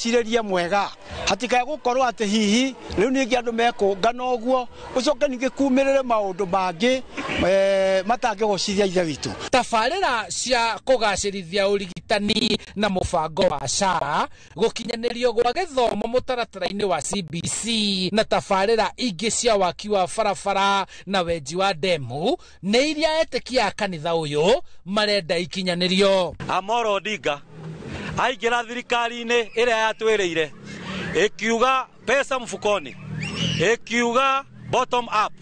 Mwĩcirĩrie mwega hatikae gũkorwo atĩ hihi rĩu ningĩ andũ mekũngana ũguo ũcoke ningĩ kumĩrĩre maũndũ mangĩ matangĩgũcithia Ithe witũ. Tabarĩra cia kũgacĩrithia ũrigitani na mũbango wa SHA, gũkinyanĩrio gwa gĩthomo mũtaratara-inĩ wa CBC na tabarĩra ingĩ cia waki wa barabara na wenji wa ndemu nĩ iria etĩkia a kanitha ũyũ marenda ikinyanĩrio. Amolo Odinga aingĩra thirikari-inĩ ĩrĩa yatwĩrĩire ĩkiuga pesa mfukoni, ĩkiuga bottom up.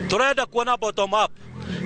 Turenda kuona bottom up,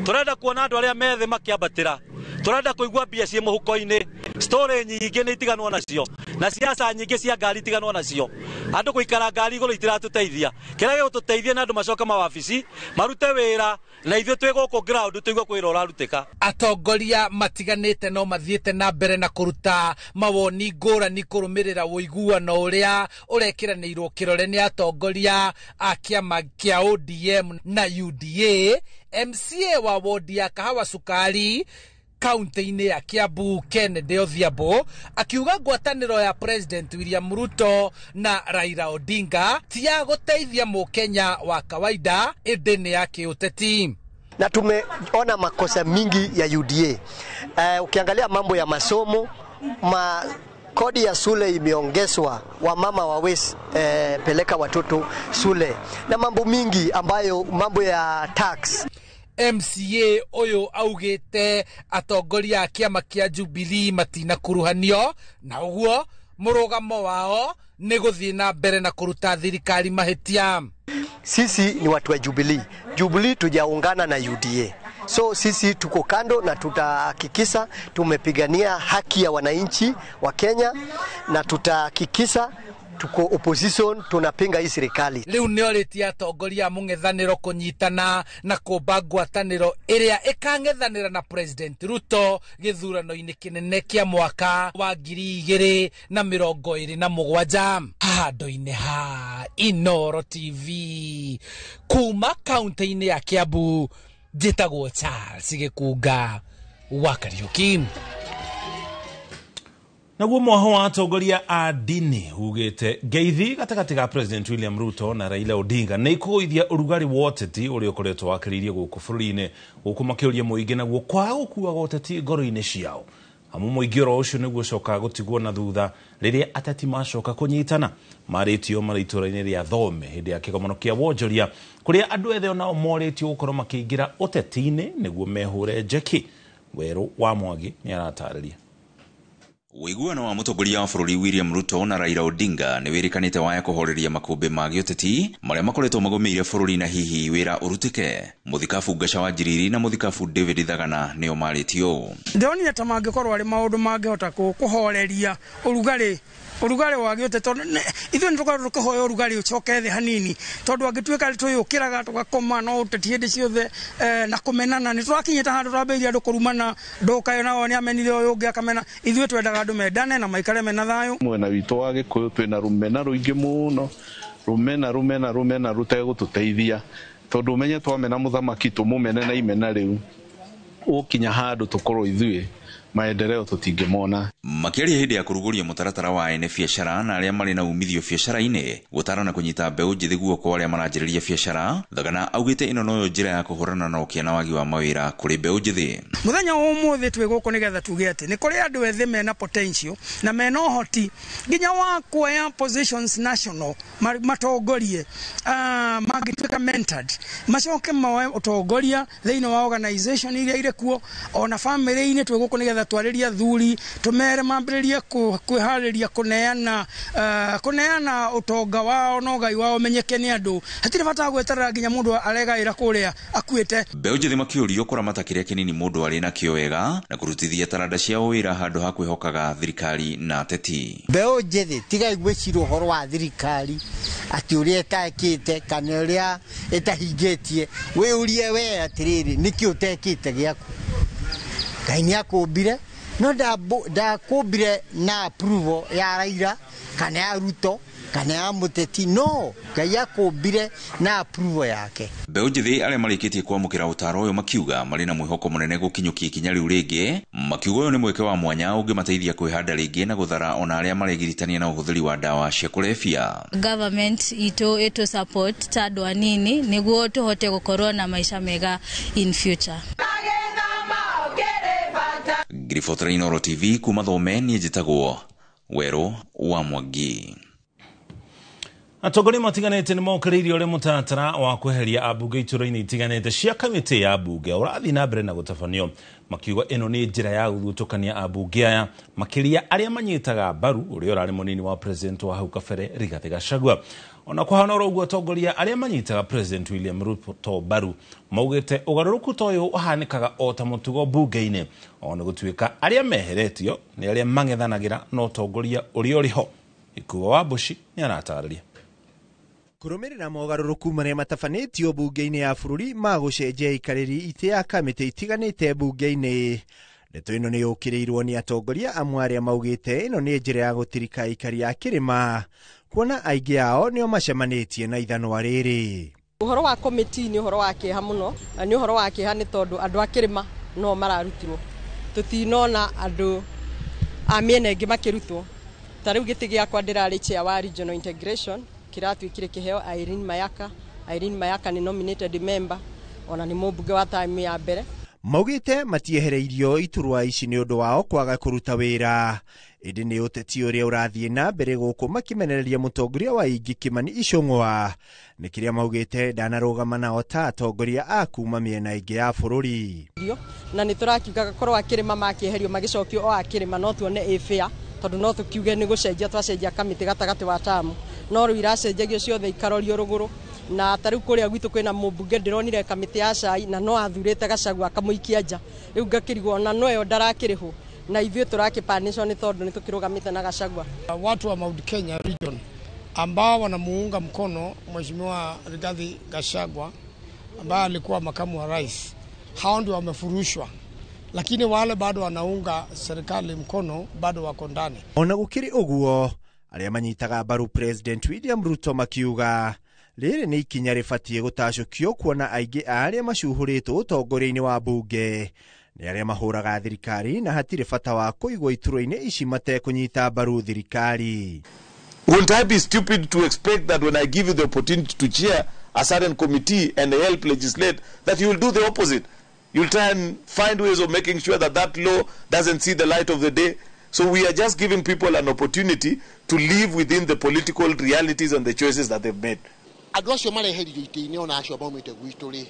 turenda kuona andũ arĩa methĩ makĩambatĩra, turenda kũigua mbia ciĩ mũhuko-inĩ. Story nyingĩ nĩ itiganwo nacio na siasa nyingĩ cia ngari itiganwo nacio. Andũ gũikara ngari igũrũ itiratũteithia. Kĩrĩa gĩgũtũteithia nĩ andũ macoke mawabici marute wĩra na ithuĩ twĩ gũkũ ground tũigue kwĩra ũrarutĩka. Atongoria matiganĩte no mathiĩte na mbere na kũruta mawoni ngũrani kũrũmĩrĩra ũiguano ũrĩa ũrekĩranĩirwo kĩrore nĩ atongoria a kĩama kĩa ODM na UDA. MCA wa wodi ya Kahawa Sukari kaunti-inĩ ya Kiambu Kennedy Odhiambo akiuga ngwatanĩro ya President William Ruto na Raila Odinga ti ya gũteithia mũkenya wa kawaida ĩndĩ nĩ ya kĩũteti. Na tumeona makosa mingi ya UDA. Ukiangalia mambo ya masomo, kodi ya shule imeongezwa, wamama wawezi peleka watoto shule na mambo mingi ambayo mambo ya tax. MCA ũyũ augĩte atongoria a kĩama kĩa Jubilee matinakuruhanio na ũguo mũrũgamo wao nĩ gũthiĩ na mbere na kũruta thirikari mahĩtia. Sisi ni watu wa Jubilee. Jubilee tujaungana na UDA. So sisi tuko kando na tutahakikisha tumepigania haki ya wananchi wa Kenya na tutahakikisha tuko opposition tunapinga hii serikali. Rĩu nĩorĩtie atongoria a mũng'ethanĩro kũnyitana na kũmba ngwatanĩro ĩrĩa ĩkang'ethanĩra na President Ruto gĩthurano-inĩ kĩnene kĩa mwaka wa 2027. Handũ-inĩ ha Inooro TV kuma kaunti-inĩ ya Kiambu, njĩtagwo Charles Gĩkunga wa Kariuki. Naguo mwaho wa atongoria a ndini ugĩte ngeithi gatagatĩ ga President William Ruto na Raila Odinga nĩ ikũgũithia ũrugarĩ wa ũteti ũrĩa ũkoretwo wakĩrĩirie gũkũ bũrũri-inĩ, gũkũ makĩũria mũingĩ naguo kwaga gũkuaga ũteti ngoro-inĩ ciao. Amu mũingĩ oro ũcio nĩguo ũcokaga gũtigwo na thutha rĩrĩa ateti macoka kũnyitana. Marĩtio marĩ itũũra-inĩ rĩa Thome hĩndĩ ya kĩgomano kĩa wonjoria kũrĩa andũ ethĩ onao morĩtio gũkorwo makĩingĩra ũteti-inĩ nĩguo mehũre njeki. Werũ wa Mwangi nĩ aratarĩria. Ũiguano wa mũtongoria wa bũrũri William Ruto na Raila Odinga nĩ wĩrĩkanĩte waya kũhoreria makũmbĩ ma gĩũteti marĩa makoretwo magũmĩire bũrũri na hihi wĩra ũrutĩke. Mũthikabu Ngaca wa Njiriri na mũthikabu David Thagana nĩo marĩtio. Ndĩronire ta mangĩkorwo arĩ maũndũ mangĩhota kũhoreria ũrugarĩ wa gĩũteti, tondũ ithuĩ nĩtũkoragwo tũkĩhoya ũrugarĩ ũcoke thĩ hanini, tondũ angĩtuĩka twĩyũkĩraga tũgakoma no ũteti hĩndĩ ciothe na kũmenana. Nĩtũrakinyĩte handũ twambĩrĩirie andũ kũrumana, ndũkayo nao nĩamenire ũyũ ũngĩ akamena. Ithuĩ twendaga andũ mendane na maikare mena thayũ. Mwena witũ wa Gĩkũyũ twĩna rũmena rũingĩ mũno, rũmena rũmena rũmena rũtegũtũteithia, tondũ ũmenye twamena mũthamaki tũmũmene na imena rĩu ũkinya handũ tũkorwo ithuĩ maendeleo tũtingĩmona. Makĩaria hĩndĩ ya kũrugũria mũtaratara wa ene biacara na arĩa marĩ na umithio biacara-inĩ gũtara na kũnyita mbeũ njĩthĩ guoko arĩa maranjĩrĩria biacara, Thagana augĩte ĩno noyo njĩra ya kũhũrana na ũkĩa na wagi wa mawĩra kũrĩ mbeũ njĩthĩ. Mũthenya wa ũmũthĩ twĩ gũkũ nĩgetha tuge atĩ nĩ kũrĩ andũ ethĩ mena potential na mena ũhoti nginya wa kuoya positions national matongorie, mangĩtuĩka mentored macoke moe ũtongoria thĩinĩ wa organization iria irĩ kuo ona family-inĩ. Twĩ gũkũ nĩgetha twarĩrie athuri tũmere mambĩrĩrie kwĩharĩria kũneana ũtonga wao na ũgai wao ũmenyeke nĩ andũ. Hatirĩ bata wa gweterera nginya mũndũ aregaĩra kũrĩa akuĩte. Mbeũ njĩthĩ makĩũrio kũramata kĩrĩa kĩnini mũndũ arĩ nakĩo wega na kũrutithia taranda ciao wĩra handũ ha kwĩhokaga thirikari na ateti. Mbeũ njĩthĩ tigai gwĩciria ũhoro wa thirikari atĩ ũrĩa ĩtekĩte kana ũrĩa ĩtahingĩtie. Wĩũrie we atĩrĩrĩ, nĩkĩ ũtekĩte gĩaku? Ngai nĩakũmbire, no ndakũmbire na approval ya Raila kana ya Ruto Kana ya mũteti, no Ngai akũmbire na approval yake. Mbeũ njĩthĩ arĩa marĩkĩtie kwamũkĩra ũtaro ũyũ makiuga marĩ na mwĩhoko mũnene gũkinyũkia ikinya rĩu rĩngĩ, makiuga ũyũ nĩ mweke wa mwanya ũngĩmateithia kwĩhanda rĩngĩ na gũthara ona arĩa maregiritania na ũhũthĩri wa ndawa cia kũrebia. Government itũ ĩtũ support ta andũ anini nĩguo tũhote gũkorwo na maica mega in future. Ngiribotera Inooro TV kuma Thome, niĩ njĩtagwo Werũ wa Mwangi. Atongoria matiganĩte nĩ mokĩrĩirie ũrĩa mũtaratara wa kweheria ambunge itũra-inĩ itiganĩte cia kamĩtĩ ya mbunge ũrathiĩ na mbere na gũtabanio, makiuga ĩno nĩ njĩra ya gũthutũkania ambunge aya, makĩria arĩa manyitaga mbaru ũrĩa ũrarĩ mũnini wa president wa hau kabere Rigathĩ Gachagua. Ona kũhana oro ũguo, atongoria arĩa manyitaga President William Ruto mbaru maugĩte ũgarũrũku ta ũyũ ũhanĩkaga o ta mũtugo mbunge-inĩ, ona gũtuĩka arĩa meheretio nĩ arĩa mang'ethanagĩra na ũtongoria ũrĩa ũrĩ ho. Ikuo wa Mbuci nĩ aratarĩria. Kũrũmĩrĩra mogarũrũku marĩa matabanĩtio mbunge-inĩ ya bũrũri ma gũcenjia aikarĩri itĩ ya kamĩtĩ itiganĩte mbunge-inĩ, ndeto ĩno nĩ yũkĩrĩirwo nĩ atongoria amwe arĩa maugĩte ĩno nĩ njĩra ya gũtirika aikari a kĩrĩma, kuona aingĩ ao nĩo macemanĩtie na ithanwa rĩrĩ. Ũhoro wa komiti nĩ ũhoro wa kĩeha mũno, na nĩ ũhoro wa kĩeha nĩ tondũ andũ a kĩrĩma no mararutirwo, tũtinona andũ a mĩena ĩngĩ makĩrutwo. Ta rĩu gĩtĩ gĩakwa ndĩrarĩ chair wa regional integration kĩratuĩkire kĩheo Irene Mayaka. Irene Mayaka nĩ nominated member, ona nĩ mũmbunge wa time ya mbere. Maugĩte matiehereirio iturwa ici nĩ ũndũ wao kwaga kũruta wĩra, ĩndĩ nĩ ũteti ũrĩa ũrathiĩ na mbere gũkũ makĩmenereria mũtongoria wa ingĩ Kimani Ichung'wa nĩ kĩrĩa maugĩte ndanarũgama nao ta atongoria a kuma mĩena ĩngĩ ya bũrũri. Na nĩ tũrakiuga korwo akĩrĩma makĩeherio magĩcokio o akĩrĩma no tuone ĩ fair, tondũ no tũkiuge nĩ gũcenjia twacenjia kamĩtĩ gatagatĩ wa tamu, no rĩu iracenjagio ciothe ikarorio rũgũrũ. Na ta rĩu kũrĩa gwitũ kwĩna mũmbunge ndĩronire kamĩtĩ ya cai na no athurĩte Gachagua akamũikia nja, rĩu ngakĩrigwo ona no ĩyo ndarakĩrĩhwo, na ithuĩ tũrakĩpanĩcwo nĩ tondũ nĩ tũkĩrũgamĩte na Gachagua. Watu wa Mount Kenya region ambao wanamuunga mkono Mheshimiwa Rigathi Gachagua ambaye alikuwa makamu wa rais, hao ndio wamefurushwa, lakini wale bado wanaunga serikali mkono bado wako ndani. Ona gũkĩrĩ ũguo, arĩa manyitaga mbaru President William Ruto makiuga rĩrĩ nĩ ikinya rĩbatiĩ gũtacũkio, kuona aingĩ a arĩa macuhũrĩtwo ũtongoria-inĩ wa mbunge nĩ arĩa mahũraga thirikari na hatirĩ bata wa kũigwo iturwa-inĩ ici matekũnyita mbaru thirikari. Wouldn't I be stupid to expect that when I give you the opportunity to chair a certain committee and help legislate, that you will do the opposite? You'll try and find ways of making sure that that law doesn't see the light of the day. So we are just giving people an opportunity to live within the political realities and the choices that they've made. Andũ acio mareherio itĩ-inĩ ona acio maumĩte gwitũ rĩ,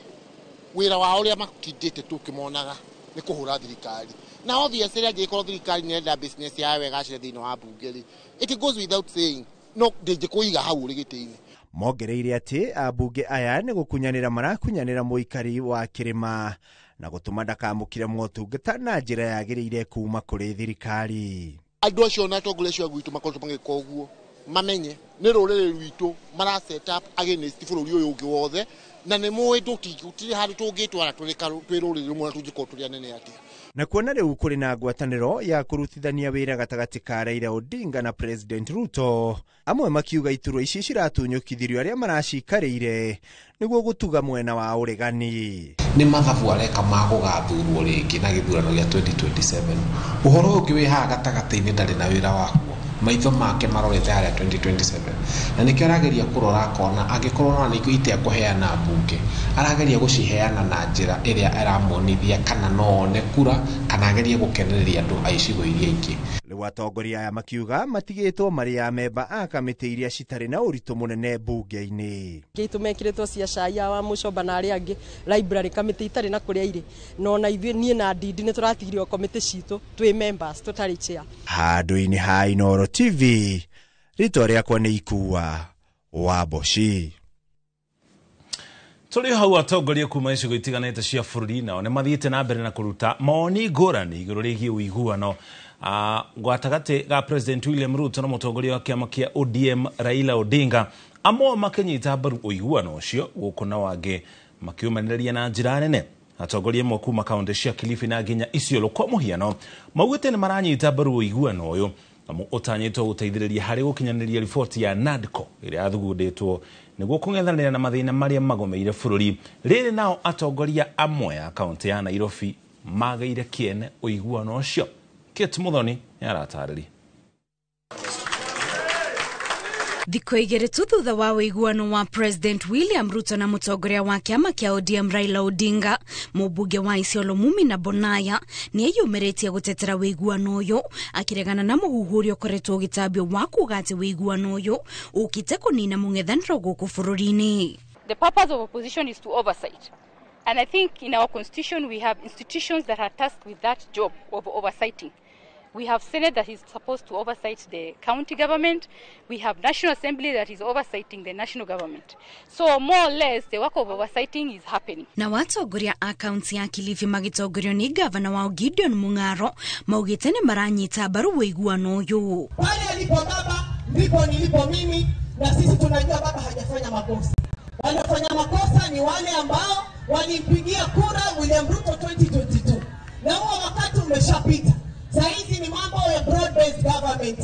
wĩra wao ũrĩa matindĩte tũkĩmonaga nĩ kũhũra thirikari. Na obviously angĩkorwo thirikari nĩ ĩrenda business yayo ĩgacĩre thĩinĩ wa mbunge rĩ, it goes without saying no ndĩngĩkũiga hau ũrĩ gĩtĩ-inĩ. Mongereire atĩ ambunge aya nĩ gũkunyanĩra marakunyanĩra mũikari wa kĩrĩma na gũtũma ndakamũkĩre motungata na njĩra yagĩrĩire kuma kũrĩ thirikari. Andũ acio na atongoria acio a gwitũ makoretwo magĩka ũguo mamenye nĩ rũrĩrĩ rwitũ mara set up against bũrũri ũyũ ũngĩ wothe, na nĩ mũĩ tũtirĩ handũ tũngĩtwara twĩ rũrĩrĩ rũmwe na tũngĩkorwo tũrĩ anene atĩa. Na kuona rĩu kũrĩ na ngwatanĩro ya kũrutithania wĩra gatagatĩ ka Raila Odinga na President Ruto, amwe makiuga iturwa ici ciratunyũkithirio arĩa maracikarĩire nĩguo gũtuga mwena wa ũregani. Nĩ mathabu areka ma gũgathurwo rĩngĩ na gĩthurano gĩa 2027. Ũhoro ũyũ ũngĩ wĩ haha gatagatĩ-inĩ ndarĩ na wĩra wakuo, maitho make marorete harĩa 2027, na nĩkĩo arageria kũrora akona angĩkorwo ona nĩkĩo itekũheana mbunge, arageria gũciheana na njĩra ĩrĩa ĩramonithia kana no one kura kana agerie gũkenereria andũ a icigo iria ingĩ. Rĩu atongoria aya makiuga matigĩtwo marĩ amemba a kamĩtĩ iria citarĩ na ũritũ mũnene mbunge-inĩ. Gĩitũ mekĩrĩtwo cia cai wa Mũcomba na arĩa angĩ library kamĩtĩ itarĩ na kũrĩa irĩ, no ona ithuĩ niĩ na Ndindi nĩ tũratigirio kamĩtĩ citũ twĩ members tũtarĩ chair. Handũ-inĩ ha Inooro TV, rĩtwa rĩakwa nĩ Ikua wa Mboci. Tũrĩ hau atongoria kuma icigo itiganĩte cia bũrũri nao nĩ mathiĩte na mbere na kũruta mawoni ngũrani igũrũ rĩgiĩ ũiguano gatagatĩ ga President William Ruto na mũtongoria wa kĩama kĩa ODM Raila Odinga, amwe makĩnyita mbaru ũiguano ũcio gũkũ nao angĩ makiumanĩrĩria na njĩra nene. Atongoria amwe kuma kaunti cia Kilifi na nginya Isiolo kwa mũhiano maugĩte nĩ maranyita mbaru ũiguano ũyũ, Amu ũtanyĩtwo gũteithĩrĩria harĩ gũkinyanĩria riboti ya NADCO ĩrĩa yathugundĩtwo nĩguo kũng'ethanĩra na mathĩna marĩa magomeire bũrũri. Rĩrĩ nao atongoria amwe a kaũntĩ ya Nairobi magĩire kĩene ũiguano ũcio. Kate Muthoni nĩaratarĩria. Thikũ igĩrĩ tu thutha wa ũiguano wa President William Ruto na mũtongoria wa kĩama kĩa ODM Raila Odinga, mũmbunge wa Isiolo Mumina Bonaya nĩeyumĩrĩtie gũtetera ũiguano ũyũ, akĩregana na mũhuhu ũrĩa ũkoretwo ũgĩtambio wa kuga atĩ ũiguano ũyũ ũkĩte kũnina mũng'ethanĩro gũkũ bũrũri-inĩ. The purpose of opposition is to oversight. And I think in our constitution we have institutions that are tasked with that job of oversighting. We have Senate that is supposed to oversight the county government. We have National Assembly that is oversighting the national government. So more or less the work of oversighting is happening. Na watongoria a kaunti ya Kilifi magĩtongorio nĩ gavana wao Gideon Mung'aro maugĩte nĩ maranyita mbaru ũiguano ũyũ. Pale alipo baba ndipo nilipo mimi, na sisi tunajua baba hajafanya makosa. Waliofanya makosa ni wale ambao walimpigia kura William Ruto 2022. Na huo wakati umeshapita. Saizi ni mambo ya broad-based government.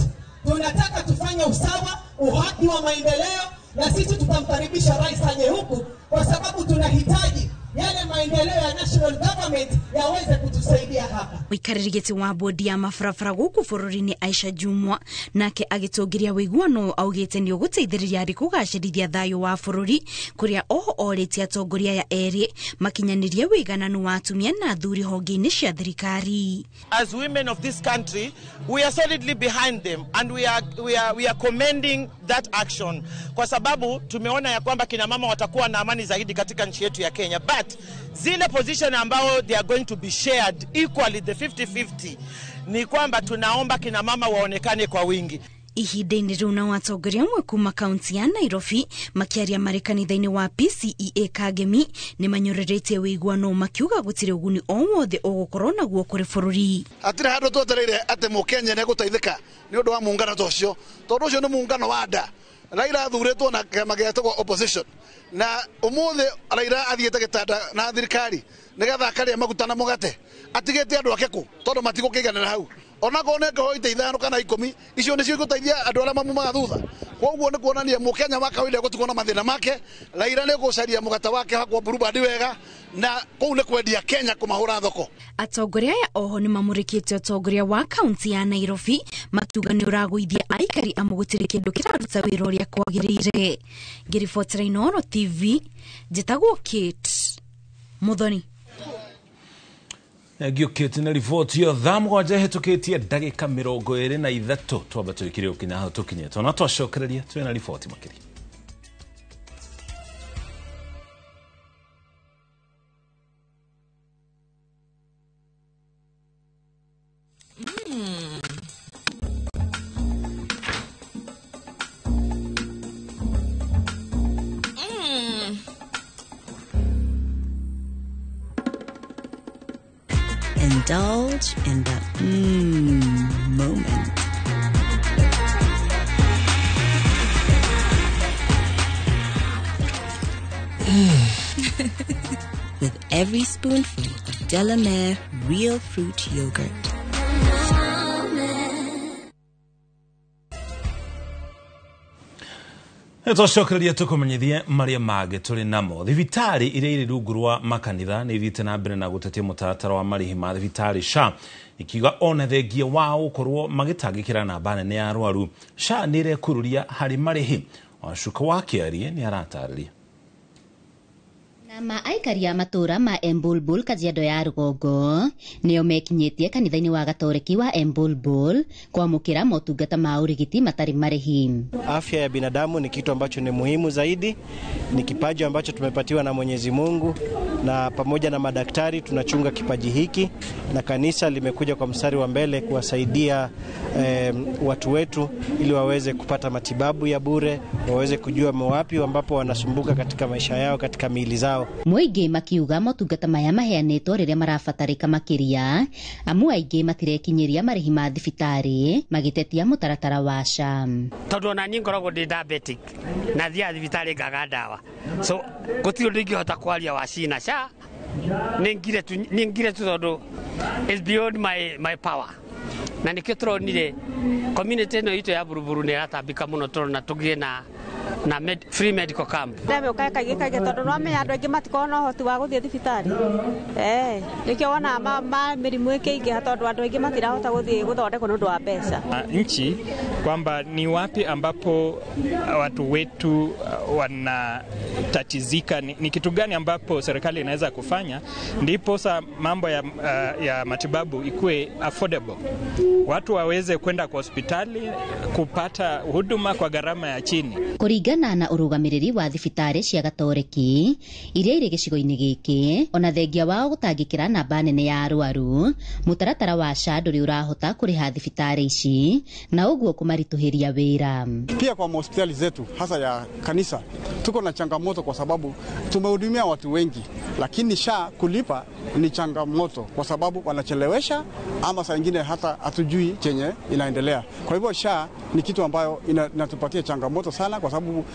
Tunataka tufanye usawa, uhaki wa maendeleo, na sisi tutamkaribisha rais aje huku kwa sababu tunahitaji yale maendeleo ya national government yaweze kutusaidia hapa. Mũikarĩri gĩtĩ wa bodi ya mabarabara gũkũ bũrũri-inĩ Aisha Jumwa nake agĩtũngĩria ũiguano augĩte nĩ ũgũteithĩrĩria harĩ kũgacĩrithia thayũ wa bũrũri, kũrĩa oho orĩtie atongoria aya erĩ makinyanĩrie ũigananu wa atumia na athuri honge-inĩ cia thirikari. As women of this country, we are solidly behind them and we are commending that action, kwa sababu tumeona ya kwamba kina mama watakuwa na amani zaidi katika nchi yetu ya Kenya. But zile position ambao they are going to be shared equally, the 50-50, ni kwamba tunaomba kina mama waonekane kwa wingi. Ihinda-inĩ rĩu nao atongoria amwe kuma kaunti ya Nairobi makĩaria marĩ kanitha-inĩ wa PCEA Kagemi nĩ manyororĩtie ũiguano makiuga gũtirĩ ũguni o wothe ũgũkorwo naguo kũrĩ bũrũri. Hatirĩ handũ twetereire atĩ mũkenya nĩegũteithĩka nĩ ũndũ wa muungano ta ũcio, tondũ ũcio nĩ muungano wa nda. Raila athuurĩtwo na kĩama gĩetagwo opposition, na ũmũthĩ Raila athiĩte gĩtanda na thirikari nĩgetha akarĩa maguta na mũgate, atigĩte andũ ake kũ tondũ matigũkĩiganĩra hau. Onakorwo nĩ ngahũa ita 5 kana 10, icio nĩcio igũteithia andũ arĩa mamumaga thutha. Koguo nĩ kuonania mũkenya wa kawaida gũtigwo na mathĩna make. Raila nĩ gũcaria mũgate wake hakwa Blueband wega, na kũu nĩ kwendia Kenya kũmahũra thoko. Atongoria aya oho nĩ mamũrĩkĩte ũtongoria wa kaunti ya Nairobi makiuga nĩ ũragũithia aikari amu gũtirĩ kĩndũ kĩraruta wĩra ũrĩa kwagĩrĩire. Ngĩribotera Inooro TV, njĩtagwo Kate Muthoni. Thengio Kate na riboti ĩyo. Thaa 7 hĩtũkĩtie ndagĩka 23 twamba twĩkire ũkinya hau tũkinyĩte, ona twacokereria twĩna riboti makĩria. Indulge in the moment. With every spoonful of Delamere Real Fruit Yogurt. Twacokereria tũkũmenyithie marĩa mangĩ tũrĩ namo. Thibitarĩ iria irĩ rungu rwa makanitha nĩ ithiĩte na mbere na gũtetia mũtaratara wa marĩhi ma thibitarĩ SHA, ikiuga ona thengia wao gũkorwo magĩtangĩkĩra namba nene ya arwaru, SHA nĩ ĩrekururia harĩ marĩhi. Wacuka wa Kĩarie nĩ aratarĩria. Na ma aikari a matũra ma Embulbul Kajiado ya rũgongo nĩo mekinyĩtie kanitha-inĩ wa Gatoreki wa Embulbul kwamũkĩra motungata ma ũrigiti matarĩ marĩhi. Afya ya binadamu ni kitu ambacho ni muhimu zaidi, ni kipaji ambacho tumepatiwa na Mwenyezi Mungu, na pamoja na madaktari tunachunga kipaji hiki, na kanisa limekuja kwa mstari wa mbele kuwasaidia watu wetu ili waweze kupata matibabu ya bure, waweze kujua wapi ambapo wanasumbuka katika maisha yao, katika miili zao. Mũingĩ makiuga motungata maya maheanĩtwo rĩrĩa marabatarĩka makĩria, amu aingĩ matirekinyĩria marĩhi ma thibitarĩ magĩtetia mũtaratara wa SHA. Tondũ ona niĩ ngoragwo ndĩ diabetic na thiaga thibitarĩ ngaga ndawa, so gũtirĩ ũndũ ingĩhota kwaria wa cina SHA nĩ ngire tu tondũ it's beyond my power. Na nĩkĩo tũronire community ĩno itũ ya Buruburu nĩ ĩratambĩka mũno tũrona tũgĩe na free medical camp. Ndamĩũkaga kaingĩ kaingĩ tondũ nĩwamenya andũ aingĩ matikoragwo na ũhoti wa gũthiĩ thibitarĩ. Nĩkĩo wonaga mĩrimũ ĩkĩingĩha tondũ andũ aingĩ matirahota gũthiĩ gũthondekwo nĩ ũndũ wa mbeca. Nchi kwamba ni wapi ambapo watu wetu wanatatizika, ni kitu gani ambapo serikali inaweza kufanya ndipo sa mambo ya matibabu ikue affordable, watu waweze kwenda kwa hospitali kupata huduma kwa gharama ya chini. Kũringana na ũrũgamĩrĩri wa thibitarĩ cia Gatoreki iria irĩ gĩcigo-inĩ gĩkĩ, ona thengia wao gũtangĩkĩra namba nene ya arwaru, mũtaratara wa SHA ndũrĩ ũrahota kũrĩha thibitarĩ ici na ũguo kũmaritũhĩria wĩra. Pia kwa hospitali zetu hasa ya kanisa tuko na changamoto kwa sababu tumehudumia watu wengi, lakini SHA kulipa ni changamoto kwa sababu wanachelewesha ama saa nyingine hata hatujui chenye inaendelea. Kwa hivyo SHA ni kitu ambayo inatupatia changamoto sana kwa sababu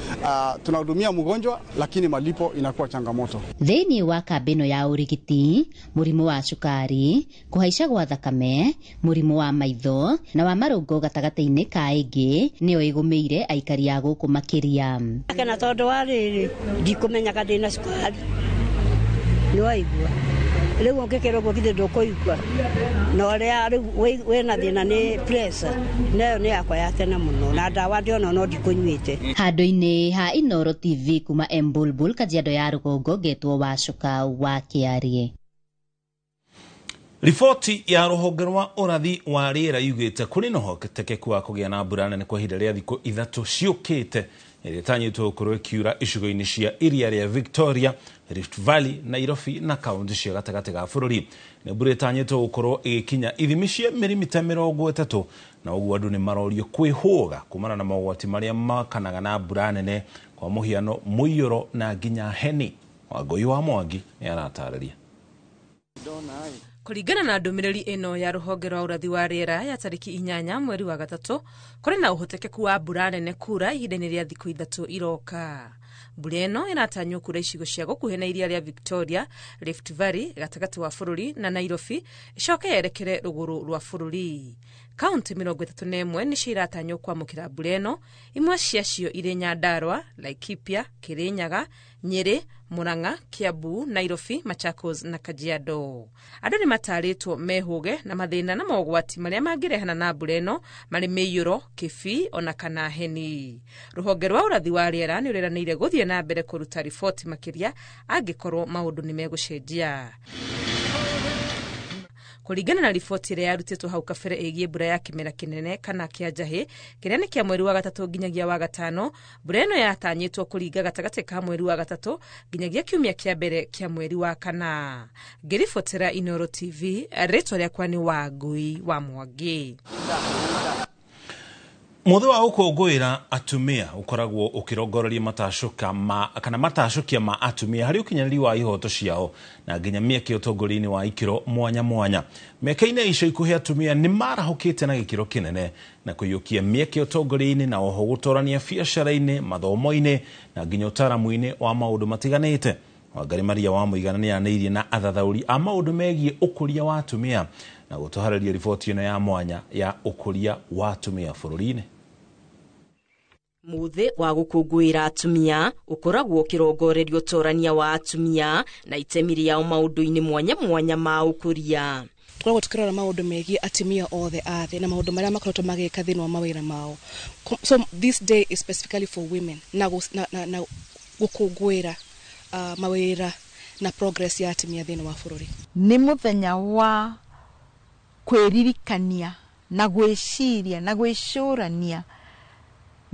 tunahudumia mgonjwa lakini malipo inakuwa changamoto. Thĩinĩ wa kambĩ ĩno ya ũrigiti, mũrimũ wa cukari, kũhaica gwa thakame, mũrimũ wa maitho na wa marũngo gatagatĩ-inĩ ka ĩngĩ nĩyo ĩgũmĩire aikari a gũkũ makĩria. Kana tondũ wa rĩrĩ ndikũmenyaga ndĩna cukari nĩwaigua rĩu ũngĩkĩrwo ũguo githĩ ndũkũigua na ũrĩa rĩu wĩna thĩna nĩ pressure nayo nĩ yakwa ya tene mũno na ndawa ndĩona no ndikũnyuĩte. Handũ-inĩ ha Inooro TV kuma Embulbul, Kajiado ya rũgongo, ngetwo Wacuka wa Kĩarie. Riboti ya rũhonge rwa ũrathi wa rĩera yugĩte kũrĩ na ũhotekeku wa kũgĩa na mbura nene kwa ihinda rĩa thikũ 3 ciũkĩte ĩrĩa ĩtanyĩtwo gũkorwo ĩkiura icigo-inĩ cia iria rĩa Victoria, Rift Valley, Nairobi na kaunti cia gatagatĩ ga bũrũri. Nĩ mbura ĩtanyĩtwo gũkorwo ĩgĩkinya ithimi cia mirimita 30 na ũguo andũ nĩ marorio kwĩhũga kumana na mogwati marĩa makanaga na mbura nene kwa mũhiano mũiyũro na nginya heni. Wangũi wa Mwangi nĩ aratarĩria. Kũringana na ndũmĩrĩri ĩno ya rũhonge rwa ũrathi wa rĩera ya tarĩki 8 mweri wa 3, kũrĩ na ũhotekeku wa mbura nene kura ihinda-inĩ rĩa thikũ 3 iroka. Mbura ĩno ĩratanywo kura icigo cia gũkuhĩ na iria rĩa Victoria, Rift Valley, gatagatĩ wa bũrũri na Nairobi, ĩcoke yerekere rũgũrũ rwa bũrũri. Kaunti 31 nĩcio iratanywo kwamũkĩra mbura ĩno, imwe ciacio irĩ Nyandarua, Laikipia, Kirinyaga, Nyeri, Murang'a, Kiambu, Nairobi, Machakos na Kajiado. Andũ nĩ matarĩtwo mehũge na mathĩna na mogwati marĩa mangĩrehana na mbura ĩno marĩ mĩiyũro, kĩbii ona kana heni. Rũhonge rwa ũrathi wa rĩera nĩ rũreranĩire gũthiĩ na mbere kũruta riboti makĩria angĩkorwo maũndũ nĩ megũcenjia. Kũringana na riboti ĩrĩa yarutĩtwo hau kabere ĩgiĩ mbura ya kĩmera kĩnene kana kĩa njahĩ kĩrĩa nĩ kĩa mweri wa 3 nginyagia wa 5, mbura ĩno yatanyĩtwo kũringa gatagatĩ ka mweri wa 3 nginyagia kiumia kĩa mbere kĩa mweri wa 4. Ngĩribotera Inooro TV, rĩtwa rĩakwa nĩ Wangũi wa Mwangi. Mũthĩ wa gũkũngũĩra atumia ũkoragwo ũkĩrongoreria matacũka ma kana matacũkia ma atumia harĩ ũkinyanĩri wa ihoto ciao na nginya mĩeke ũtongoria-inĩ wa ikĩro mwanya mwanya. Mĩaka-inĩ ica ikuhĩ atumia nĩ marahũkĩte na gĩkĩro kĩnene na kũiyũkia mĩeke ũtongoria-inĩ na oho gũtorania biacara-inĩ, mathomo-inĩ na nginya ũtaaramu-inĩ wa maũndũ matiganĩte. Wangari Maria wa Mũigana nĩ anĩirie na athathaũri a maũndũ megiĩ ũkũria wa atumia na gũtũharĩria riboti ĩno ya mwanya ya ũkũria wa atumia bũrũri-inĩ. Mũthĩ wa gũkũngũĩra atumia ũkoragwo ũkĩrongoreria ũtorania wa atumia na itemi rĩao maũndũ-inĩ mwanya mwanya ma ũkũria. Tũkoragwo tũkĩrora maũndũ megiĩ atumia othe a thĩ na maũndũ marĩa makoretwo magĩka thĩinĩ wa mawĩra mao. So this day is specifically for women na gũkũngũĩra mawĩra na progress ya atumia thĩinĩ wa bũrũri. Nĩ mũthenya wa kwĩririkania na gwĩciria na gwĩcũrania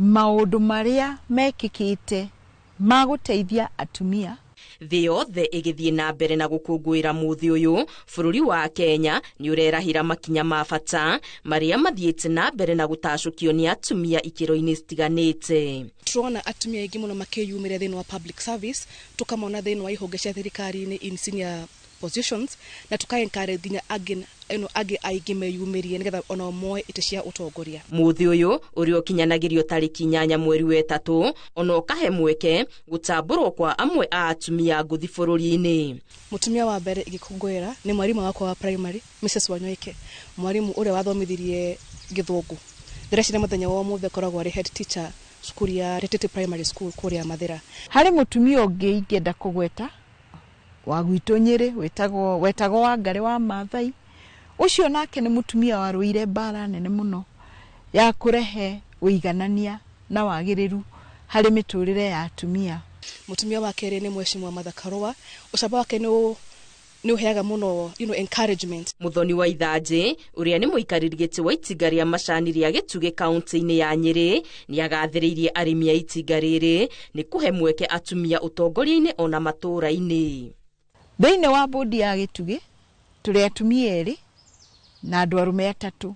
maũndũ marĩa mekĩkĩte ma gũteithia atumia. Thĩ yothe ĩgĩthiĩ na mbere na gũkũngũĩra mũthĩ ũyũ, bũrũri wa Kenya nĩ ũrerahĩra makinya ma bata marĩa mathiĩte na mbere na gũtacũkio nĩ atumia ikĩro-inĩ citiganĩte. Tũrona atumia aingĩ mũno makĩyumĩria thĩinĩ wa public service, tũkamona thĩinĩ wa ihonge cia thirikari-inĩ in senior positions na tũka encourage nginya angĩ angĩ aingĩ meyumĩrie nĩgetha onao moe itĩ cia ũtongoria. Mũthĩ ũyũ ũrĩa ũkinyanagĩrio tarĩki 8 mweri wa 3 ona ũkahe mweke gũtambũrwo kwa amwe a atumia ngũthi bũrũri-inĩ. Mũtumia wa mbere ingĩkũngũĩra nĩ mwarimũ wakwa wa primary, Mrs Wanyoike, mwarimũ ũrĩa wathomithirie gĩthũngũ. Ndĩreciria mũthenya wa ũmũthĩ akoragwo arĩ head teacher cukuru ya Retete Primary School kũrĩa Mathĩra. Harĩ mũtumia ũngĩ ingĩenda kũgweta wa gwitũ Nyĩrĩ wetagwo Wangarĩ wa Maathai. Ũcio nake nĩ mũtumia warũire mbara nene mũno ya kũrehe ũiganania na wagĩrĩru harĩ mĩtũrĩre ya atumia. Mũtumia wa kerĩ nĩ Mheshimiwa Martha Karũa. Ũcamba wake nĩ ũheaga mũno encouragement. Muthoni wa Ithanjĩ ũrĩa nĩ mũikarĩri gĩtĩ wa itinga rĩa macani rĩa Gĩtugĩ kaunti-inĩ ya Nyĩrĩ nĩagathĩrĩirie arĩmi a itinga rĩrĩ nĩ kũhe mweke atumia ũtongoria-inĩ ona matũũra-inĩ. Thĩinĩ wa bodi ya Gĩtugĩ tũrĩ atumia 2 na andũ arũme 3,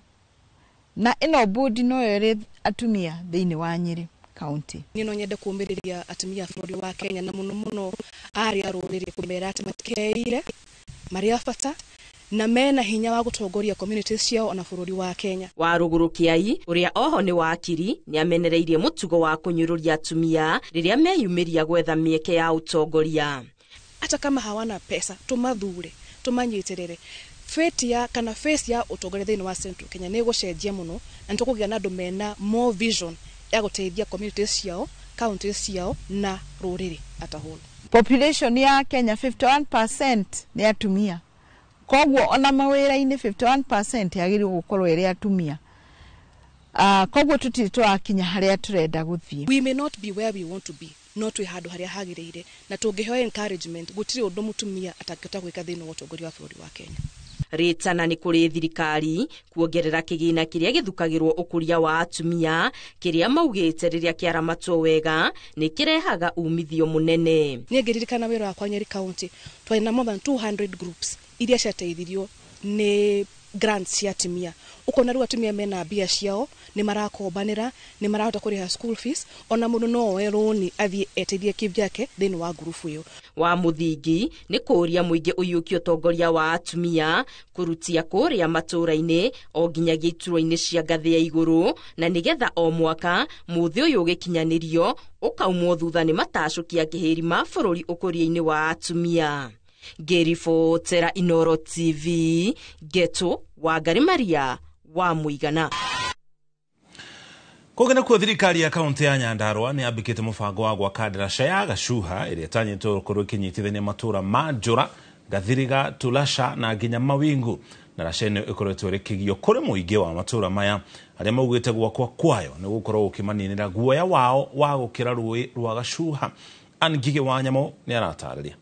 na ĩno bodi noyo ĩrĩ atumia thĩinĩ wa Nyĩrĩ kaunti. Niĩ no nyende kũũmĩrĩria atumia a bũrũri wa Kenya na mũno mũno arĩa a rũrĩrĩ kũmera atĩ matikeire marĩ a bata na mena hinya wa gũtongoria communities ciao ona bũrũri wa Kenya. Wa Rũgũrũ Kĩai ũrĩa oho nĩ wakiri nĩamenereirie mũtugo wa kũnyũrũria atumia rĩrĩa meyumĩria gwetha mĩeke ya ũtongoria. Hata kama hawana pesa tũmathure tũmanyitĩrĩre. Fate ya kana face ya ũtongoria thĩinĩ wa Central Kenya nĩ ĩgũcenjia mũno na nĩtũkũgĩa na andũ mena more vision ya gũteithia communities ciao, counties ciao na rũrĩrĩ at a whole. Population ya Kenya 51% nĩ atumia, koguo ona mawĩra-inĩ 51% yagĩrĩirwo gũkorwo ĩrĩ atumia. Koguo tũtirĩ tũrakinya harĩa tũrenda gũthiĩ. We may not be where we want to be, no twĩ handũ harĩa hagĩrĩire na tũngĩheo encouragement gũtirĩ ũndũ mũtumia atangĩhota gwĩka thĩinĩ wa ũtongoria wa bũrũri wa Kenya. Rĩtana nĩ kũrĩ thirikari kuongerera kĩgĩna kĩrĩa gĩthukagĩrwo ũkũria wa atumia kĩrĩa maugĩte rĩrĩa kĩaramatwo wega nĩ kĩrehaga umithio mũnene. Niĩ ngĩririkana wĩra wakwa Nyeri County twarĩ na more than 200 groups iria ciateithirio nĩ grants cia atumia. Ũkona rĩu atumia mena mbia ciao nĩ marakombanĩra, nĩ marahota kũrĩha school fees, ona mũndũ no oe rũni athiĩ eteithie kĩvyake thĩinĩ wa ngurubu ĩyo. Wa mũthingi nĩ kũũria mũingĩ ũiyũkie ũtongoria wa atumia kũrutia kũrĩa matũũra-inĩ o nginyagia iturwa-inĩ cia ngathĩ ya igũrũ na nĩgetha o mwaka mũthĩ ũyũ ũgĩkinyanĩrio ũkaumwo thutha nĩ matacũkia kĩhĩri ma bũrũri ũkũria-inĩ wa atumia. Ngĩribotera Inoro TV, Geto Wangari Maria wa Mũigana. Kũngĩ nakuo thirikari ya kaunti ya Nyandarua nĩ yambĩkĩte mũbango wa gwaka ndaraca ya Gacuha ĩrĩa ĩtanyĩtwo gũkorwo ĩkĩnyitithania matũũra ma Njũra, Gathiriga, Tulasha na nginya Mawingu. Ndaraca ĩno ĩkoretwo ĩrĩ kĩgio kũrĩ mũingĩ wa matũũra maya arĩa maugĩte gwakwa kwayo nĩ gũkorwo gũkĩmaninĩra guoya wao wa gũkĩra rũĩ rwa Gacuha. Ann Ngigĩ wa Nyamũ nĩ aratarĩria.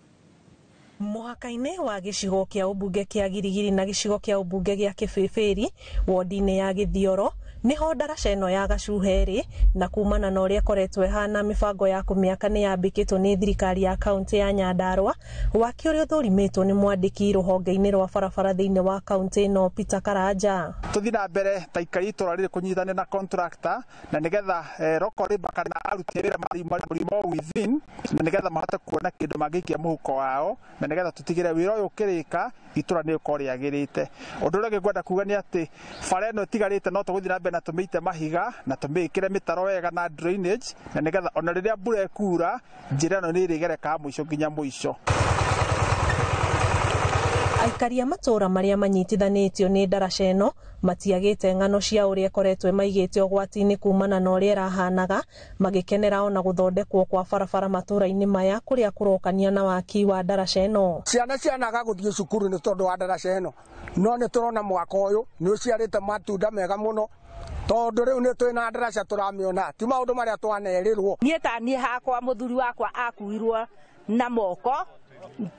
Mũhaka-inĩ wa gĩcigo kĩa ũmbunge kĩa Girigiri na gĩcigo kĩa ũmbunge gĩa Kĩbĩbĩri wodi-inĩ ya Gĩthioro nĩho ndaraca ĩno ya Gacuha ĩrĩ, na kumana na ũrĩa ĩkoretwo ĩhana mĩbango ya kũmĩaka nĩ yambĩkĩtwo nĩ thirikari ya kaunti ya Nyandarua. Waki ũrĩa ũthũrimĩtwo nĩ mwandĩki rũhonge-inĩ rwa barabara thĩinĩ wa kaunti ĩno Peter Karanja. Tũthiĩ na mbere ta aikari itũra rĩrĩ kũnyitanĩra na contractor na nĩgetha local labour kana aruti wĩra marĩ within na nĩgetha mahote kuona kĩndũ mangĩikia mũhuko wao na nĩgetha tũtigĩre wĩra ũyũ ũkĩrĩka itũra nĩ ũkorwo rĩagĩrĩte. Ũndũ ũrĩa ũngĩ ngwenda kuga nĩ atĩ bara ĩno ĩtigarĩte no tũgũthiĩ na mbere na tũmĩite mahiga na tũmĩĩkĩre mĩtaro wega na drainage na nĩgetha ona rĩrĩa mbura ĩkura njĩra ĩno nĩ ĩrĩgerekaga mũico nginya mũico. Aikari a matũũra marĩa manyitithanĩtio nĩ ndaraca ĩno matiagĩte ng'ano cia ũrĩa ĩkoretwo ĩmaigĩte ũgwati-inĩ kumana na ũrĩa ĩrahanaga, magĩkenera ona gũthondekwo kwa barabara matũũra-inĩ maya kũrĩa kũrokania na waki wa ndaraca ĩno. Ciana cianaga gũthiĩ cukuru nĩ tondũ wa ndaraca ĩno, no nĩ tũrona mwaka ũyũ nĩ ũciarĩte matunda mega mũno tondũ rĩu nĩ twĩ na ndaraca tũramĩona, ti maũndũ marĩa twanerĩrwo. Niĩ ta niĩ hakwa mũthuri wakwa akuirwo na moko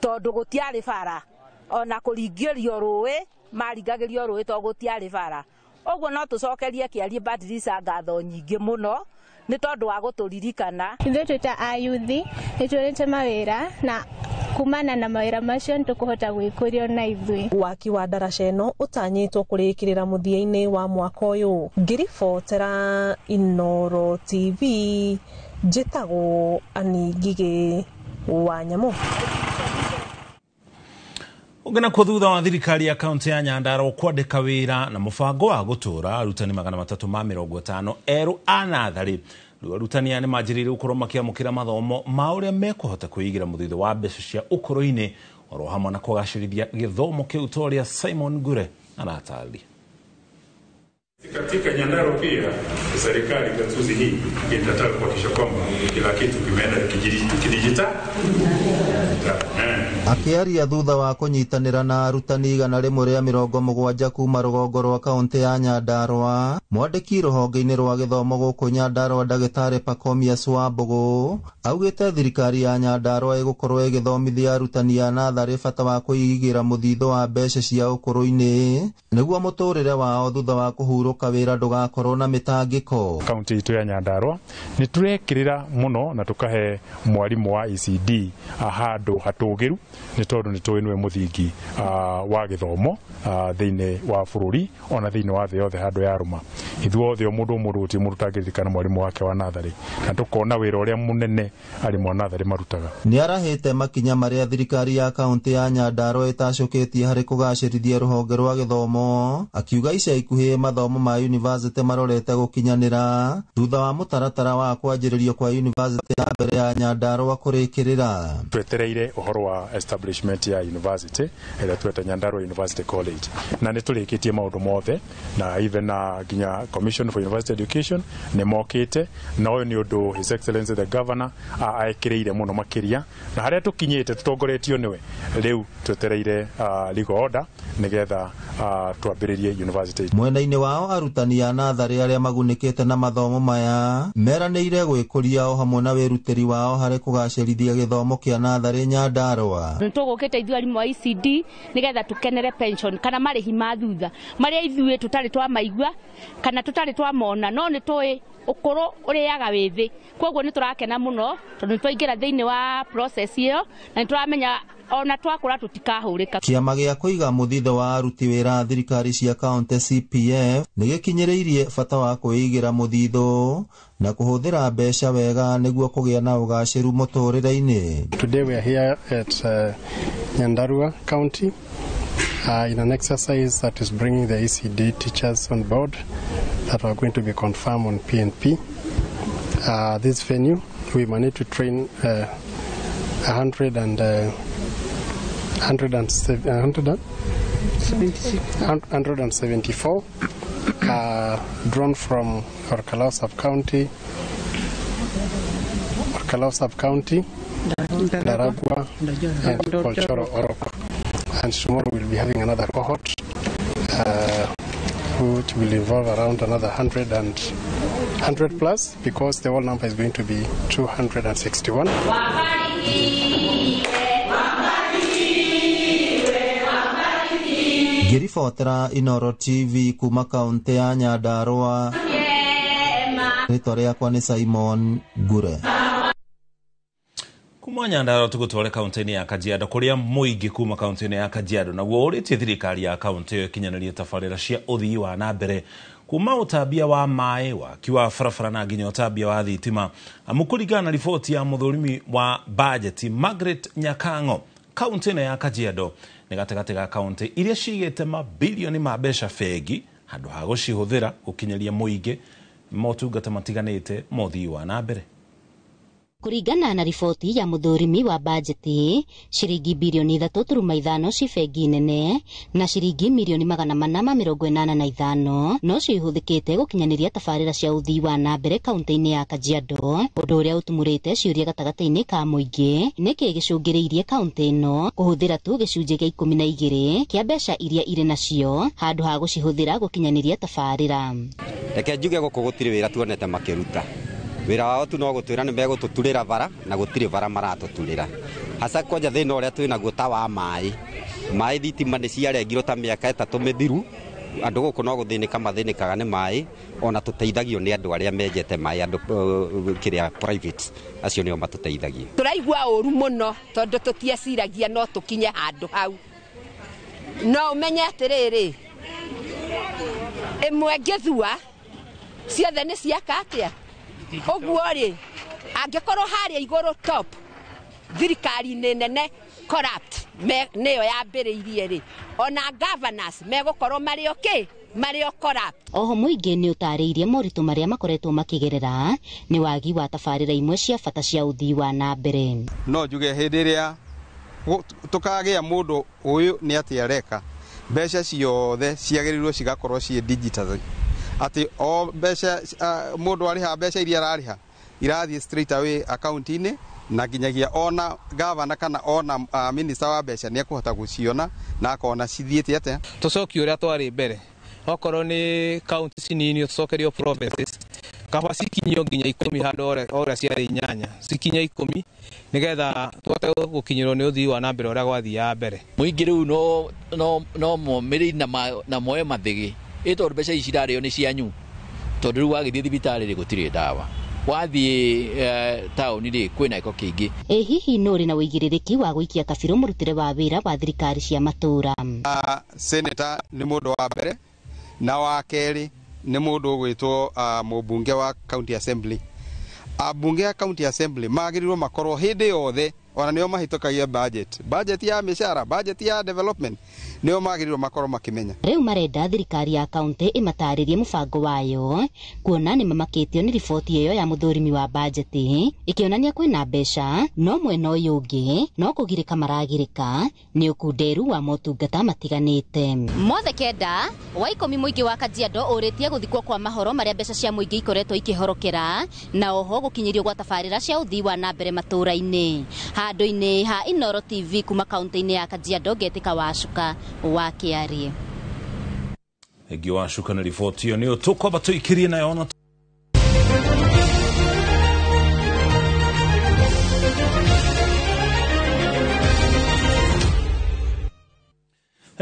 tondũ gũtiarĩ bara, ona kũringĩrio rũĩ maringagĩrio rũĩ tondũ gũtiarĩ bara. Ũguo no tũcokerie Kĩarie Badirisa ngatho nyingĩ mũno nĩ tondũ wa gũtũririkana. Ithuĩ twĩ ta ayuthi nĩ tuonete mawĩra na kumana na mawĩra macio nĩ tũkũhota gwĩkũria ona ithuĩ. Waki wa ndaraca ĩno ũtanyĩtwo kũrĩkĩrĩra mũthia-inĩ wa mwaka ũyũ. Ngĩribotera Inoro TV, njĩtagwo Ann Ngigĩ wa Nyamũ. Ũngĩ nakuo thutha wa thirikari ya kaunti ya Nyandarua kwandĩka wĩra na mũbango wa gũtũra arutani 350 erũ a natharĩ, rĩu arutani aya nĩmanjĩrĩirie gũkorwo makĩamũkĩra mathomo ma ũrĩa mekũhota kwĩigĩra mũthithũ wa mbeca cia ũkũrũ-inĩ oro hamwe na kũgacĩrithia gĩthomo kĩu ta ũrĩa Simon Ngure aratarĩria. Katika Nyandarua pia serikali gatuzi hii itataka kuhakikisha kwamba kila kitu kimeenda kidijitali. Akĩaria thutha wa kũnyitanĩra na arutani 170 kuma rũgongo rwa kaunti ya Nyandarua, mwandĩki rũhonge-inĩ rwa gĩthomo gũkũ Nyandarua ndagĩtarĩ Pacomius Wambũgũ augĩte thirikari ya Nyandarua ĩgũkorwo ĩgĩthomithia arutani a natharĩ bata wa kwĩigĩra mũthithũ wa mbeca cia ũkũrũ-inĩ nĩguo mũtũrĩre wao thutha wa kũhurũka wĩra ndũgakorwo na mĩtangĩko. Kaunti itũ ya Nyandarua nĩ tũrekĩrĩra mũno na tũkahe mwarimũ wa ECD handũ hatũgĩru nĩ tondũ nĩ tũĩ nĩwe mũthingi wa gĩthomo thĩinĩ wa bũrũri ona thĩinĩ wa thĩ yothe handũ yarũma. Ithuothe o mũndũ gũtirĩ mũndũ ũtangĩririkana mwarimũ wake wa natharĩ na tũkona wĩra ũrĩa mũnene arimũ a natharĩ marutaga. Nĩarahĩte makinya marĩa thirikari ya kaunti ya Nyandarua ĩtacũkĩtie harĩ kũgacĩrithia rũhonge rwa gĩthomo, akiuga ica ikuhĩ mathomo ma yunivasĩtĩ marorete gũkinyanĩra thutha wa mũtaratara wa kwanjĩrĩrio kwa yunivasĩtĩ ya mbere ya Nyandarua kũrĩkĩrĩra. Twetereire ũhoro wa establishment ya university ĩrĩa tweta Nyandarua University College na nĩ tũrĩkĩtie maũndũ mothe na even na nginya Commission for University Education nĩ mokĩte na ũyũ nĩ ũndũ His Excellency the Governor ekĩrĩire mũno makĩria na harĩa tũkinyĩte tũtongoretio nĩwe rĩu twetereire legal order nĩgetha twambĩrĩrie university. Mwena-inĩ wao arutani a natharĩ arĩa magunĩkĩte na mathomo maya meranĩire gwĩkũria o hamwe na wĩrutĩri wao harĩ kũgacĩrithia gĩthomo kĩa natharĩ Nyandarua. Nĩtũgũkĩte ithuĩ arimũ a ECD nĩgetha tũkenere pension kana marĩhi ma thutha marĩa ithuĩ tũtarĩ twamaigua kana tũtarĩ twamona, no nĩtũĩ ũkũrũ ũrĩaga wĩthĩ, koguo nĩtũrakena mũno tondũ nĩtwaingĩra thĩinĩ wa process ĩyo na nĩtũramenya ona twakũra tũtikahũrĩka. Kĩama gĩa kũiga mũthithũ wa aruti wĩra a thirikari cia kaunti CPF nĩ gĩkinyĩrĩirie bata wa kwĩigĩra mũthithũ na kũhũthĩra mbeca wega nĩguo kũgĩa na ũgacĩru mũtũrĩre-inĩ. Today we are here at Nyandarua County in an exercise that is bringing the ECD teachers on board that are going to be confirmed on PNP. This venue, we managed to train 174 drawn from Orkalau Sub-County, Daragwa, and Kolchoro Orok. And tomorrow we'll be having another cohort, which will involve around another 100 plus, because the whole number is going to be 261. Ngĩribotera Inoro TV kuma kaunti ya Nyandarua, rĩtwa rĩakwa nĩ Simon Ngure. Kuma Nyandarua tũgũtware kaunti-inĩ ya Kajiado kũrĩa mũingĩ kuma kaunti-inĩ ya Kajiado naguo ũrĩtie thirikari ya kaunti ĩyo ĩkinyanĩrie tabarĩra cia ũthii wa na mbere kuma ũtambia wa maĩ, waki wa barabara na nginya ũtambia wa thitima, amu kũringana na riboti ya mũthũrimi wa bajeti Margaret Nyakang'o, kaunti ĩno ya Kajiado nĩ gatagatĩ ga kaunti iria cigĩte mabilioni ma mbeca bengi handũ ha gũcihũthĩra gũkinyĩria mũingĩ motungata matiganĩte ma ũthii wa na mbere. Kũringana na riboti ya mũthũrimi wa bajeti, ciringi bilioni 3.5 ci bengi nene na ciringi milioni 485 nocio ihũthĩkĩte gũkinyanĩria tabarĩra cia ũthii wa na mbere kaunti-inĩ ya Kajiado, ũndũ ũrĩa ũtumũrĩte ciũria gatagatĩ-inĩ ka mũingĩ nĩkĩ gĩcũngĩrĩirie kaunti ĩno kũhũthĩra tu gĩcunjĩ gĩa 12 kĩa mbeca iria irĩ nacio handũ ha gũcihũthĩra gũkinyanĩria tabarĩra. Reke njuge gũkũ gũtirĩ wĩra tuonete makĩruta. Wĩra wao tu no gũtwĩra nĩ megũtũturĩra bara na gũtirĩ bara maratũturĩra. Hasa kwanja thĩna ũrĩa twĩ naguo ta wa maĩ. Maĩ thitima nĩ ciarengirwo ta mĩaka 3 mĩthiru. Andũ gũkũ no gũthĩnĩka mathĩnĩkaga nĩ maĩ, ona tũteithagio nĩ andũ arĩa menjete maĩ, andũ kĩrĩa private, acio nĩo matũteithagia. Tũraigua ũru mũno tondũ tũtieciragia no tũkinye handũ hau. No ũmenye atĩrĩrĩ, ĩmwe ngĩthua ciothe nĩ ciaka atĩa? Ũguo rĩ, angĩkorwo harĩa igũrũ top thirikari-inĩ nene corrupt, nĩyo yambĩrĩirie rĩ, ona governors megũkorwo marĩ okay, marĩ o corrupt. Oho mũingĩ nĩ ũtarĩirie moritũ marĩa makoretwo makĩgerera nĩ wagi wa tabarĩra imwe cia bata cia ũthii wa na mbere. No njuge hĩndĩ ĩrĩa tũkagĩa mũndũ ũyũ nĩ atĩ areka, mbeca ciothe ciagĩrĩirwo cigakorwo ciĩ digital, atĩ o mbeca mũndũ arĩha, mbeca iria ararĩha irathiĩ straight away account-inĩ, na nginyagia ona gavana kana ona minister wa mbeca nĩ ekũhota gũciona na akona cithiĩte atĩa. Tũcokie ũrĩa twarĩ mbere, okorwo nĩ county cinini tũcokerio provinces, kaba cikinyio nginya 10 handũ ũrĩa ciarĩ 8, cikinye 10 nĩgetha tũhote gũkinyĩrwo nĩ ũthii wa na mbere ũrĩa gwathiaga mbere. Mũingĩ rĩu no momĩrĩrie na moe mathĩgĩ, ĩ tondũ mbeca ici cirarĩo nĩ cianyu, tondũ rĩu wagĩthiĩ thibitarĩ rĩ gũtirĩ ndawa, wathiĩ taũni rĩ kwĩna gĩko kĩingĩ. Ĩ hihi nũ ũrĩ na ũigĩrĩrĩki wa gũikia kabirũ mũrutĩre wa wĩra wa thirikari cia matũũra? Senator nĩ mũndũ wa mbere, na wa kerĩ nĩ mũndũ ũgwĩtwo mũmbunge wa county assembly. Ambunge a county assembly magĩrĩirwo makorwo hĩndĩ yothe, ona nĩo mahĩtũkagia budget ya mĩcara, budget ya development, nĩo magĩrĩirwo makorwo makĩmenya. Rĩu marenda thirikari ya kaunti ĩmatarĩrie mũbango wayo, kuona nĩ mamakĩtio nĩ riboti ĩyo ya mũthũrimi wa bajeti ĩkĩonania kwĩna mbeca, no mwena ũyũ ũngĩ no kũgirĩka maragirĩka nĩ ũkunderu wa motungata matiganĩte. Mothe 9 wa 10 mũingĩ wa Kajiado ũrĩtie gũthikwo kwa mahoro marĩa mbeca cia mũingĩ ikoretwo ikĩhorokera, na oho gũkinyĩrio gwa tabarĩra cia ũthii wa na mbere matũũra-inĩ. Handũ-inĩ ha Inooro TV kuma kaunti-inĩ ya Kajiado, ngetĩka Wacuka wa Kĩarie. Ĩngĩ Wacuka na riboti ĩyo nĩyo tũkwamba tũikĩrie nayo ona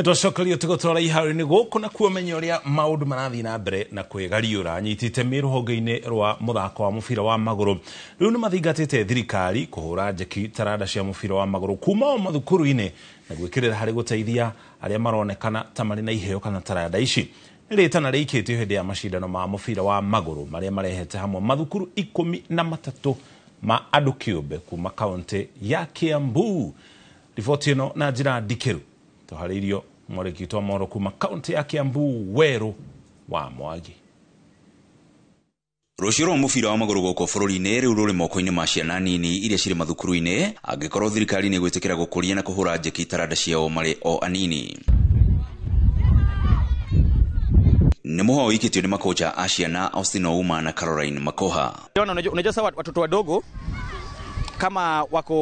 twacokerio tũgũtwara iharo-inĩ gũkũ na kuo menya ũrĩa maũndũ marathiĩ na mbere na kwĩgariũra. Nyitĩte rũhonge-inĩ rwa mũthako wa mũbira wa magũrũ rĩu nĩ mathingatĩte thirikari kũhũra njeki taranda cia mũbira wa magũrũ kuma o mathukuru-inĩ na gwĩkĩrĩra harĩ gũteithia arĩa maronekana ta marĩ na iheo kana taranda ici. Nĩ rĩtana rĩikĩtio hĩndĩ ya macindano ma mũbira wa magũrũ marĩa marehete hamwe mathukuru 13 ma andũ kĩũmbe kuma kaunti ya Kiambu. Riboti ĩno na njĩra ndikĩru tũharĩirio mwarĩki witũ wa mohoro kuma kaunti ya Kiambu, Werũ wa Mwangi. Rũciũ rwa mũbira wa magũrũ gũkũ bũrũri-inĩ rĩu rũrĩ moko-inĩ ma ciana nini iria cirĩ mathukuru-inĩ, angĩkorwo thirikari nĩ ĩgwĩtĩkĩra gũkũria na kũhũra njeki taranda ciao marĩ o anini. Nĩ mũhoro ũikĩtio nĩ makocha a ciana Austin Ouma na Caroline Makoha. Unajua sawa, watoto wadogo kama wako